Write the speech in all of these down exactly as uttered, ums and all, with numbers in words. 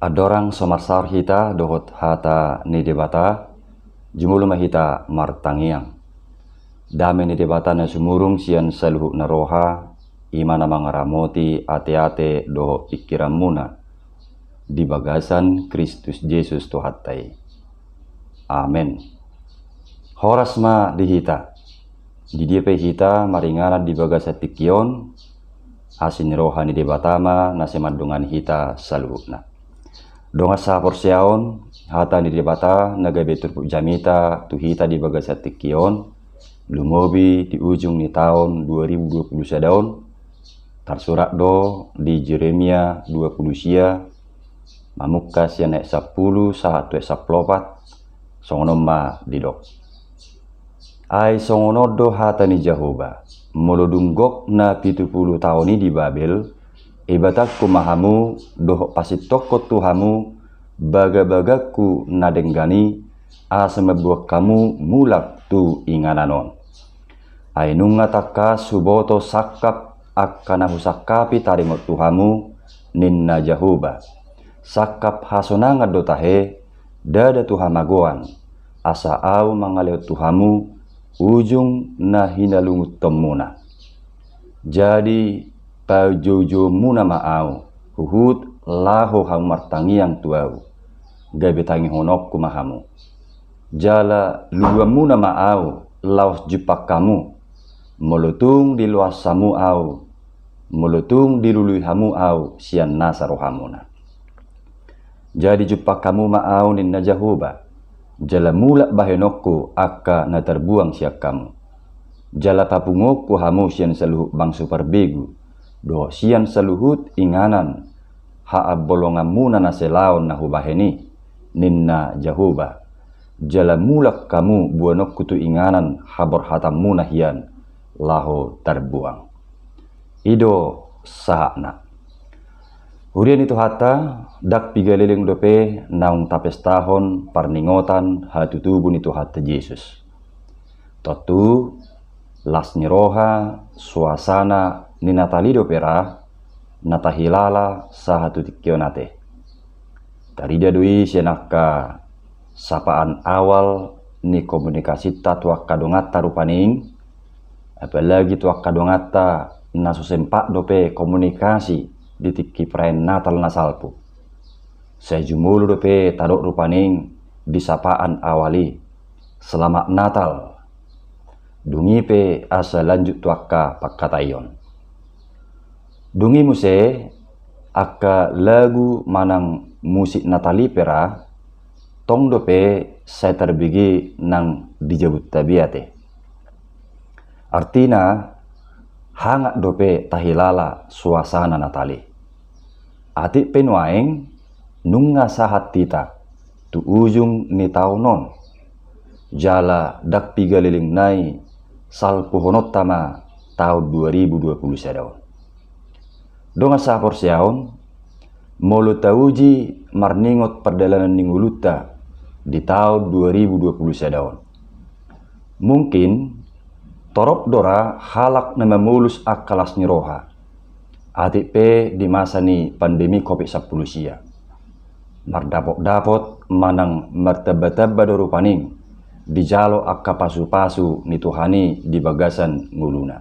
Andorang so marsaor hita dohot hata ni Debata, jumolo ma hita martangiang. Dame ni Debata na sumurung sian saluhut na roha, i ma na mangaramoti ateate dohot pingkiranmuna di bagasan Kristus Jesus Tuhanta i. Amen. Horas ma di hita. Di dia pe hita maringanan di bagasan tingki on, asi ni roha ni Debata ma na sai mandongani hita saluhutna. Dongan sahaporseaon, hata ni Debata na gabe turpuk jamita tu hita di bagasan tingki on, lumobi di ujung ni taon dua ribu dua puluh sada on, tarsurat do di Jeremia dua puluh sia, mamungka sian ayat sampulu sahat tu ayat sampulu opat, songon on ma didok. Ai songon on do hata ni Jahowa: Molo dung gok na pitu pulu taon i di Babel, ibatangku ma hamu dohot pasintongkon tu hamu bagabagangku na denggan i, asa mamboan hamu mulak tu inganan on. Ai nunga tangkas huboto sangkap angka na husangkapi taringot tu hamu, ninna Jahowa. Sangkap hasonangan do tahe, ndada tu hamagoan, asa ahu mangalehon tu hamu ujung na hinalungunhonmuna. Jadi pajoujouonmuna ma ahu, huhut laho hamu martangiang tu ahu, gabe tangihononku ma hamu. Jala luluanmuna ma ahu laos jumpang hamu, molo tung diloas hamu ahu, molo tung dilului hamu ahu sian nasa rohamuna. Jadi jumpang hamu ma ahu, ninna Jahowa, jala mulak bahenonku angka na tarbuang sian hamu. Jala papunguonku hamu sian saluhut bangso parbegu, dohot sian saluhut inganan haambolonganmuna na selaon na hubahen i, ninna Jahowa. Jala mulak hamu boanonku tu inganan haborhatanmuna hian laho tarbuang. I do sahatna. Huria ni Tuhanta, ndang piga leleng dope naung tapestahon parningotan hatutubu ni Tuhanta Jesus. Tontu, las ni roha, suasana ni Natal i dope ra na tahilala sahat tu tingki on ate. Tarida do i sian angka sapaan awal ni komunikasinta tu angka donganta rupani, apalagi tu angka donganta na so sempat dope komunikasi di tingki perayaan Natal na salpu. Sai jumolo dope tadok rupani di sapaan awal i: Selamat Natal. Dung i pe asa lanjut tu angka pangkataion. Dung i muse, angka lagu manang musik Natal i pe ra, tong dope sai tarbege nang di jabunta be ate. Artina, hangat dope tahilala suasana Natal i. Atik pe nuaeng, nunga sahat hita tu ujung ni taon on. Jala ndang piga leleng nai salpuhononta ma taon dua ribu dua puluh sada on. Dongan sahaporseaon, molo tauji marningot pardalanan ni ngolunta di taon dua ribu dua puluh sada on, mungkin torop do ra halak na mamolus angka las ni roha, atik pe di masa ni pandemi covid sampulu sia. Mardapotdapot manang martambatamba do rupani dijalo angka pasupasu ni Tuhan i di bagasan ngoluna.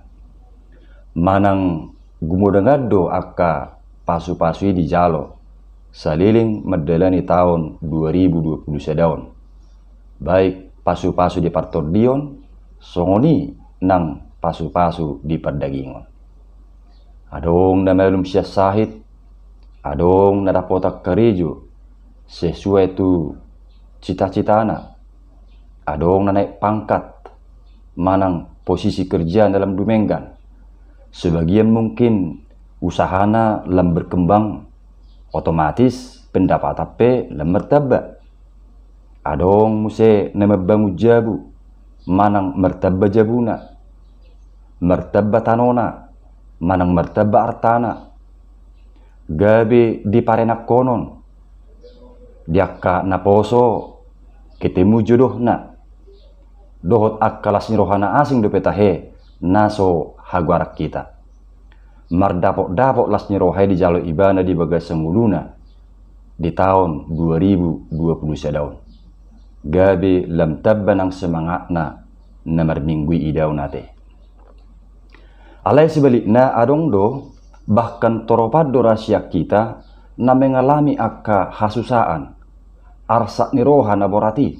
Manang gumodongan do angka pasupasu i dijalo saleleng mandalani taon dua ribu dua puluh sada on, baik pasupasu di partondion, songon i nang pasupasu di pardagingon. Adong na malum sian sahit, adong na dapotan karejo sesuai tu cita-citana, adong na naik pangkat manang posisi kerja na lam dumenggan. Sebagian mungkin usahana lam berkembang, otomatis pendapatan pe lam martamba. Adong muse na mambangun jabu manang martamba jabuna, martamba tanona manang martamba artana. Gabe di parenangkonon, di angka naposo ketemu jodohna, dohot angka las ni roha na asing dope tahe na so hagoaran hita. Mardapotdapot las ni roha i dijalo ibana di bagasan ngoluna. di taon dua ribu dua puluh sada on. Gabe lam tamba nang semangatna na marminggu i idaon ate. Alai sebalikna adong do, bahkan toropan do ra sian hita na mengalami angka hasusaan, arsak ni roha na borat i.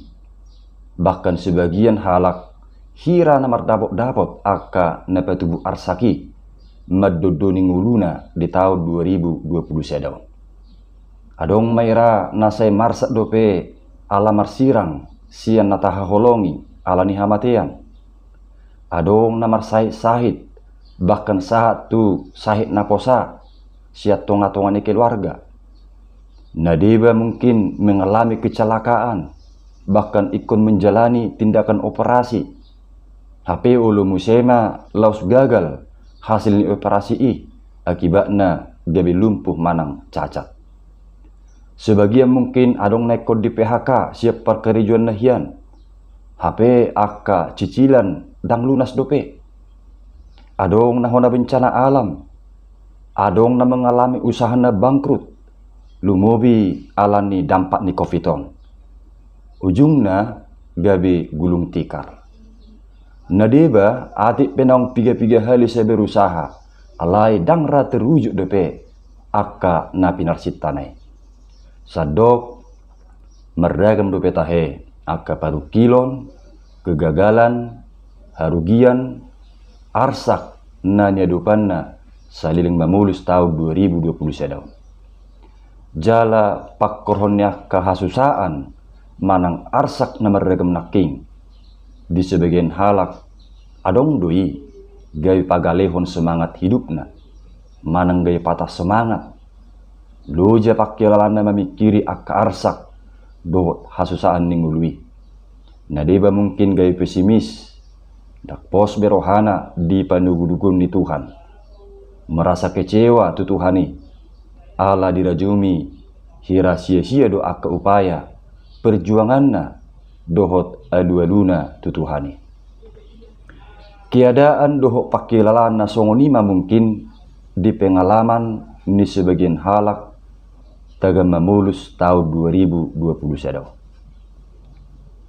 Bahkan sebagian halak hira na mardapotdapot angka na patubu arsak i mandondoni ngoluna di taon dua ribu dua puluh sada on. Adong ma ira na sai marsak dope ala marsirang sian na tahaholongi ala ni hamatean. Adong na marsahitsahit, bahkan sahat tu sahit naposa sian tongatonga ni keluarga. Na deba mungkin mengalami kecelakaan, bahkan ingkon menjalani tindakan operasi. Hape olo muse ma laos gagal hasil ni operasi i, akibatna gabe lumpuh manang cacat. Sebagian mungkin adong na ingkon di-P H K sian parkarejoanna hian. Hape angka cicilan ndang lunas dope. Adong na hona bencana alam. Adong na mengalami usahana bangkrut, lumobi ala ni dampak ni covid on. Ujungna gabe gulung tikar. Na deba atik pe naung pigapiga hali sai berusaha, alai ndang ra terwujud dope angka na pinarsintana i. Sandok marragam dope tahe angka parungkilon, kegagalan, harugian, arsak na niadopanna saleleng mamolus taon dua ribu dua puluh sada on. Jala pangkorhon ni angka hasusaan manang arsak na marragam nangkin, di sebagian halak adong do i gabe pagalehon semangat hidupna manang gabe patah semangat. Loja pangkilalanna mamingkiri angka arsak dohot hasusaan ni ngolu i. Na deba mungkin gabe pesimis, ndang pos be rohana di panogunoguon ni Tuhan. Merasa kecewa tu Tuhan i, ala dirajumi hira sia-sia do angka upaya, perjuanganna dohot alualuna tu Tuhan i. Keadaan dohot pangkilalaan na songon i ma mungkin di pengalaman ni sebagian halak tagan mamolus taon dua ribu dua puluh sada on.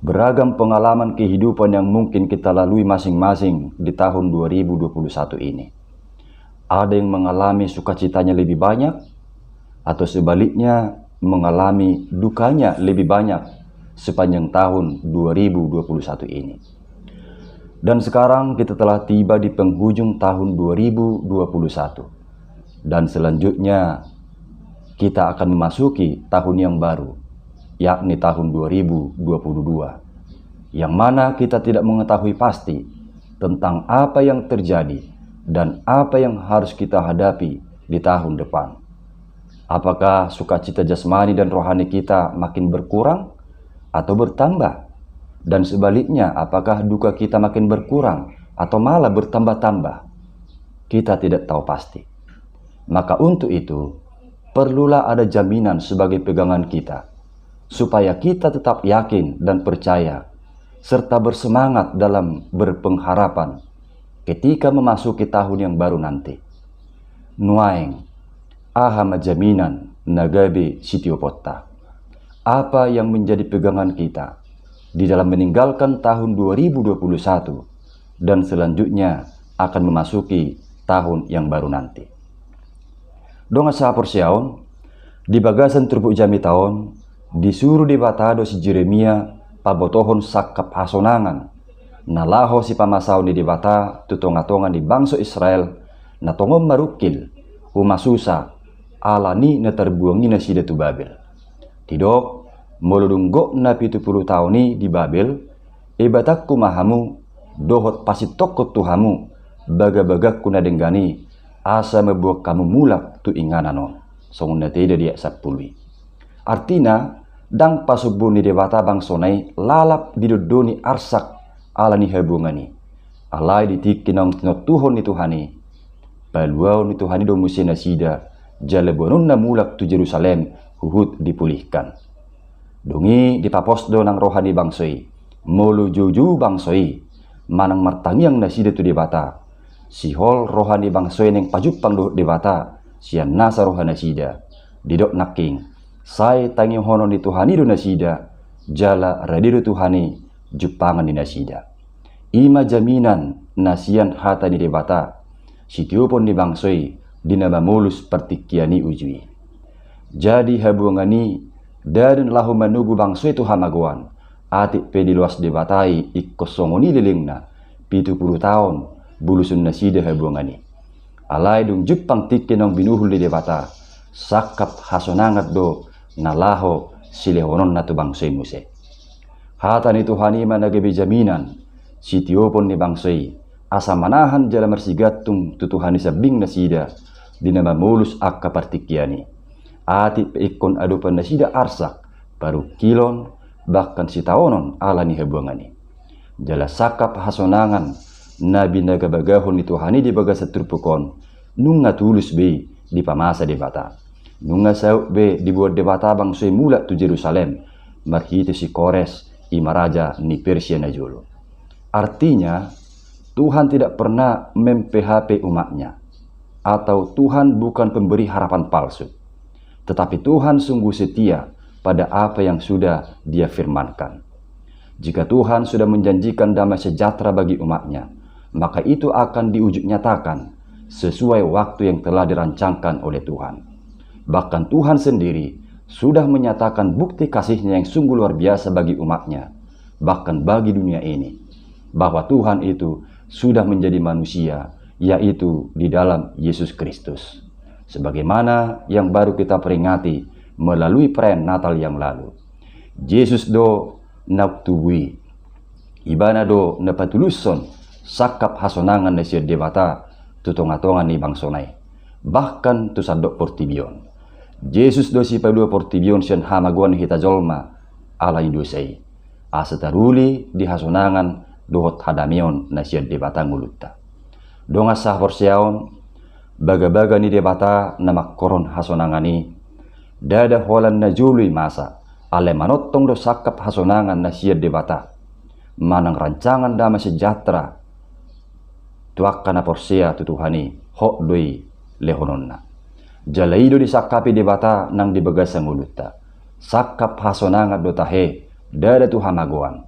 Beragam pengalaman kehidupan yang mungkin kita lalui masing-masing di tahun dua ribu dua puluh satu ini. Ada yang mengalami sukacitanya lebih banyak, atau sebaliknya mengalami dukanya lebih banyak sepanjang tahun dua ribu dua puluh satu ini. Dan sekarang kita telah tiba di penghujung tahun dua ribu dua puluh satu. Dan selanjutnya kita akan memasuki tahun yang baru, yakni tahun dua ribu dua puluh dua, yang mana kita tidak mengetahui pasti tentang apa yang terjadi dan apa yang harus kita hadapi di tahun depan. Apakah sukacita jasmani dan rohani kita makin berkurang atau bertambah? Dan sebaliknya, apakah duka kita makin berkurang atau malah bertambah-tambah? Kita tidak tahu pasti. Maka untuk itu, perlulah ada jaminan sebagai pegangan kita, supaya kita tetap yakin dan percaya, serta bersemangat dalam berpengharapan ketika memasuki tahun yang baru nanti. Nuaeng, aha ma jaminan na gabe sitioponta? Apa yang menjadi pegangan kita di dalam meninggalkan tahun dua ribu dua puluh satu dan selanjutnya akan memasuki tahun yang baru nanti? Dongan sahaporseaon, di bagasan turpuk jamita on, disuru Debata do si Jeremia pabotohon sangkap hasonangan na laho sipamasaon ni Debata tu tongatonga ni bangso Israel na tongon marungkil, humasusa, ala ni na tarbuang i nasida tu Babel. Didok, molo dung gok na pitu pulu taon i di Babel, ebatangku ma hamu, dohot pasintongkon tu hamu bagabagangku na denggan i, asa mambuat hamu mulak tu inganan on. Songon na taida di ayat sampulu i. Artina, ndang pasombuon ni Debata bangsona i lalap didondoni arsak ala ni habuangan i. Alai di tingki naung tinontuhon ni Tuhan i, paluaon ni Tuhan i do muse nasida, jala boanonna mulak tu Jerusalem huhut dipulihkan. Dung i dipapos do nang roha ni bangso i, molo joujou bangso i manang martangiang nasida tu Debata, sihol roha ni bangso i naeng pajumpang dohot Debata sian nasa roha nasida. Didok nangkin, Sai tangihonon ni Tuhan i do nasida, jala rade do Tuhan i jumpangan ni nasida. I ma jaminan na sian hata ni Debata sitiopon ni bangso i di na mamolus partingkian i uju i. Jadi habuangan i ndada na laho manogu bangso i tu hamagoan, atik pe diloas Debata i ingkon songon i lelengna, pitu pulu taon buluson nasida habuangan i. Alai dung jumpang tingki naung binuhul ni Debata, sangkap hasonangan do na laho silehononna tu bangso i muse. Hata ni Tuhan i ma na gabe jaminan sitiopon ni bangso i, asa manahan jala marsigantung tu Tuhan i sambing nasida di na mamolus angka partingkian i. Atik pe ingkon adopan nasida arsak, parungkilon, bahkan sitaonon ala ni habuangan i. Jala sangkap hasonangan na binagabagahon ni Tuhan i di bagasan turpuk on, nunga tulus be i dipamasa Debata. Nunga saut be diboan Debata bangso i mulak tu Jerusalem marhite si Kores, i ma raja ni Persia na jolo. Artinya, Tuhan tidak pernah mem-P H P umat-Nya, atau Tuhan bukan pemberi harapan palsu. Tetapi Tuhan sungguh setia pada apa yang sudah Dia firmankan. Jika Tuhan sudah menjanjikan damai sejahtera bagi umat-Nya, maka itu akan diwujud nyatakan sesuai waktu yang telah dirancangkan oleh Tuhan. Bahkan Tuhan sendiri sudah menyatakan bukti kasih-Nya yang sungguh luar biasa bagi umat-Nya, bahkan bagi dunia ini, bahwa Tuhan itu sudah menjadi manusia, yaitu di dalam Yesus Kristus. Sebagaimana yang baru kita peringati melalui perayaan Natal yang lalu. Jesus do naung tubu i. Ibana do na patulushon sangkap hasonangan na sian Debata tu tonga-tonga ni bangso-Na i, bahkan tu sandok portibi on. Jesus do sipalua portibi on sian hamagoan ni hita jolma ala ni dosa i, asa taruli di hasonangan dohot hadameon na sian Debata ngolunta. Dongan sahaporseaon, bagabaga ni Debata na mangkorhon hasonangan i, ndada holan na jolo i masa, alai manongtong do sangkap hasonangan na sian Debata, manang rancangan damai sejahtera tu angka na porsea tu Tuhan i, hot do i lehononna. Jala i do disangkapi Debata nang di bagasan ngolunta. Sangkap hasonangan do tahe, ndada tu hamagoan.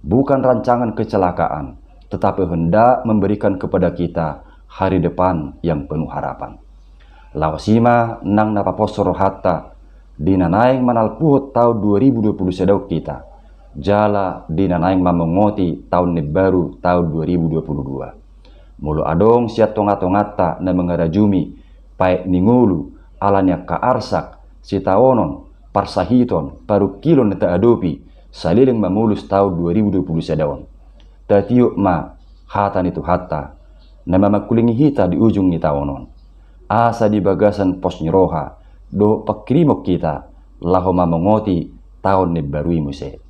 Bukan rancangan kecelakaan, tetapi hendak memberikan kepada kita hari depan yang penuh harapan. Laos i ma nang na paposhon rohanta di na naeng manalpuhon taon dua ribu dua puluh sada on hita, jala di na naeng mamongoti taon na imbaru taon dua ribu dua puluh dua. Molo adong sian tonga-tonganta na mangarajumi paet ni ngolu ala ni angka arsak, sitaonon, parsahiton, parungkilon na taadopi saleleng mamolus taon dua ribu dua puluh sada on, tatiop ma hata ni Tuhanta na mamangkulingi hita di ujung ni taon on, asa di bagasan pos ni roha dohot panghirimon hita laho mamongoti taon na imbaru i muse.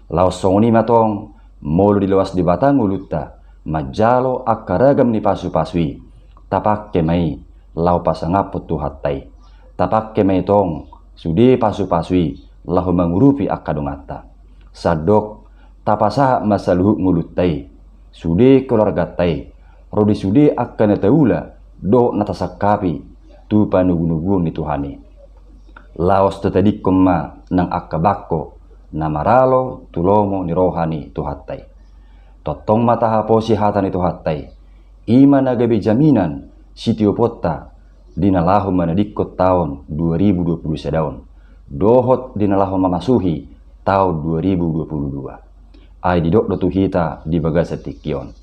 Laos songon i ma tong, molo diloas Debata ngolunta manjalo angka ragam ni pasu-pasu i, tapangke ma i laho pasangaphon Tuhanta i. Tapangke ma i tong sude pasu-pasu i laho mangurupi angka donganta. Sandok tapasahat ma saluhut ngolunta i, sude keluarganta i, ro di sude angka na taula dohot na tasangkapi tu panogunoguon ni Tuhan i. Laos tatadingkon ma nang angka bangko na maralo tu lomo ni roha ni Tuhanta i. Tongtong ma tahaposi hata ni Tuhanta i, i ma na gabe jaminan sitioponta di na laho manadingkon taon dua ribu dua puluh sada on, dohot di na laho mamasuhi taon dua ribu dua puluh dua. Ai didok do tu hita di bagasan tingki on: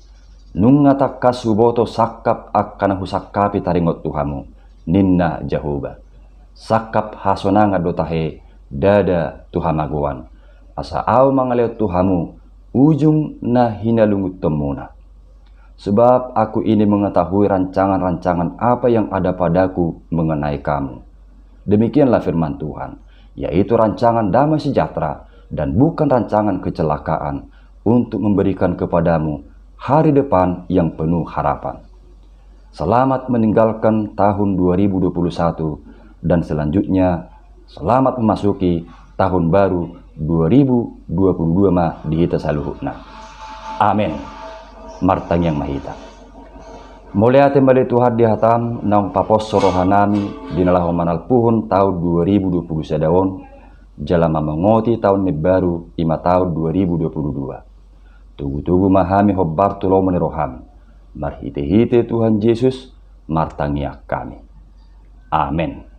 Nunga tangkas huboto sangkap angka na husangkapi taringot tu hamu, ninna Jahowa. Sangkap hasonangan do tahe, ndada tu hamagoan, asa ahu mangalehon tu hamu ujung na hinalungunhonmuna. Sebab Aku ini mengetahui rancangan-rancangan apa yang ada padaku mengenai kamu. Demikianlah firman Tuhan, yaitu rancangan damai sejahtera dan bukan rancangan kecelakaan, untuk memberikan kepadamu hari depan yang penuh harapan. Selamat meninggalkan tahun dua ribu dua puluh satu, dan selanjutnya selamat memasuki tahun baru dua ribu dua puluh dua ma di hita saluhutna. Amen. Martangiang ma hita. Mauliate ma ale Tuhan di hatam naung paposo rohanami di na laho manalpuhon taon dua ribu dua puluh sada on, jala mamongoti taon na baru i ma taon dua ribu dua puluh dua. Togu-togu ma hami hombar tu lomo ni roham. Marhite-hite Tuhan Jesus, martangiang hami. Amen.